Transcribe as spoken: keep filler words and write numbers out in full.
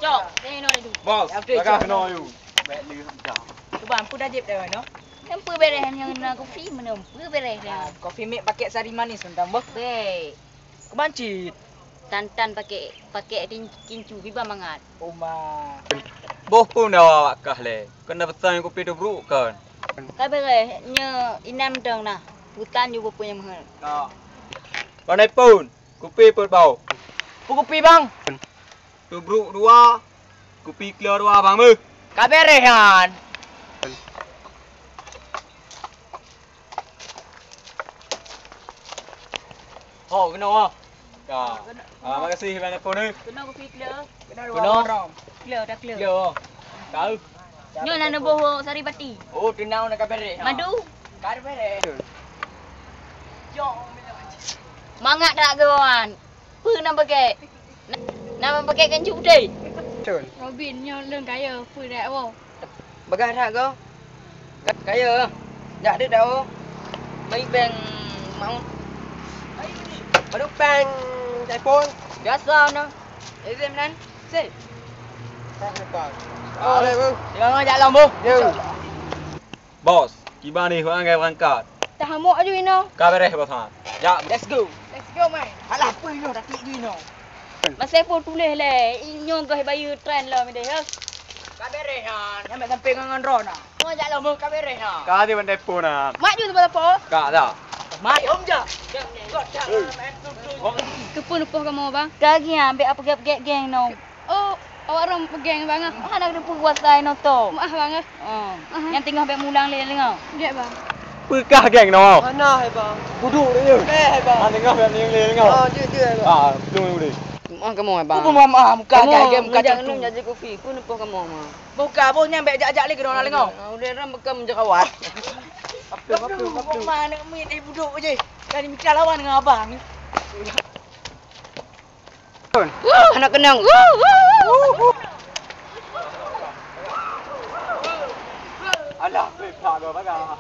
Cok, saya no itu. Bos, bagah kena you. Baik lé macam. Cuba, ampun dah jep dah, no? Nyang peue bereh nyang na kopi, mana peue bereh dah. Kopi mik pakai sari manis, entah boh. Baik. Kebancit. Tan-tan pakai, pakai tin-, kincu, biba mangat. Oma. Boh pun dah awak kah le. Kena pesan kopi tu bruk kan. Ka bereh, nyo inam dong nah. Putan ju bopon nyang mahal. Ka. Pandai pun. Kupi peuet boh. Peue kupi, Bang? Tubruk dua, kupi kleur dua, Bang, beuh. Ka bereh nyan. Oh, kena, ah. Ka. Ah, makasih, Bang, aku ni. Kena kupi kleur. Kena. Kleur, dah kleur. Kleur. Tahu. Nyoe na neuboh sari pati. Oh, teunang na ka bereh, ha. Madu. Ka bereh. Mangat dak geuan. Peue na pakai? Na, na pakai kan cuti. Betul. Robin nyoe lôn kaya, peue dak woe. Bagah that go. Ka-, kaya. Jak deuek dak woe. Mai bank mau. Baru bank telepon. Biasa na. Izin nan. Sip. Assalamualaikum. Waalaikumsalam. Jangan jak lom, boh. Yo. Bos, kiban nih, hana beurangkat. Tahamok aju inoe. Ka bereh, Bos, ha. Jak. Let's go. Let's go, man. Alah, apa inoe, dah tik inoe. Masa pun tuléh lé, inyoe goh bayeue tren lom deh, ha. Ka bereh, ha. Nyampe sampai ngon, ngon drone, ha. Mau jak lom, ka bereh, ha. Ka di bandai pun, ha. Mak ju tempat apa? Ka dah. Mai, om jak. Keupeue neupoh kamoe, Bang? Ka gieng, ambek apa gek-gek geng no. Oh, awak rom peugeng, Bang, ah. Hana keuneuk peukuasai noto. Maah, Bang, ah. Oh. Aha. Nyang teungoh bèk mulang lé deungoe. Jeuet, Bang. Peukah geng no. Hana, hai, Bang. Duduk dia. Eh, hai, Bang. Hana teungoh bèk mulang lé deungoe. Oh, jeuet, jeuet, hai, Bang. Ah, betul ni boleh. Maah kamoe, hai, Bang. Kamoe maah, muka geng, muka jangan janji kopi. Peue neupoh kamoe, Bang? Buka, boh nyan bèk jak-jak lé keunoe na deungoe. Udah ram bekam jerawat. Apa, apa, apa? Mana mit, eh, budok je. Kan mita lawan dengan abang. Wuh, anak kenang. Wuh, wuh, wuh. Alah, peugah dua bagah.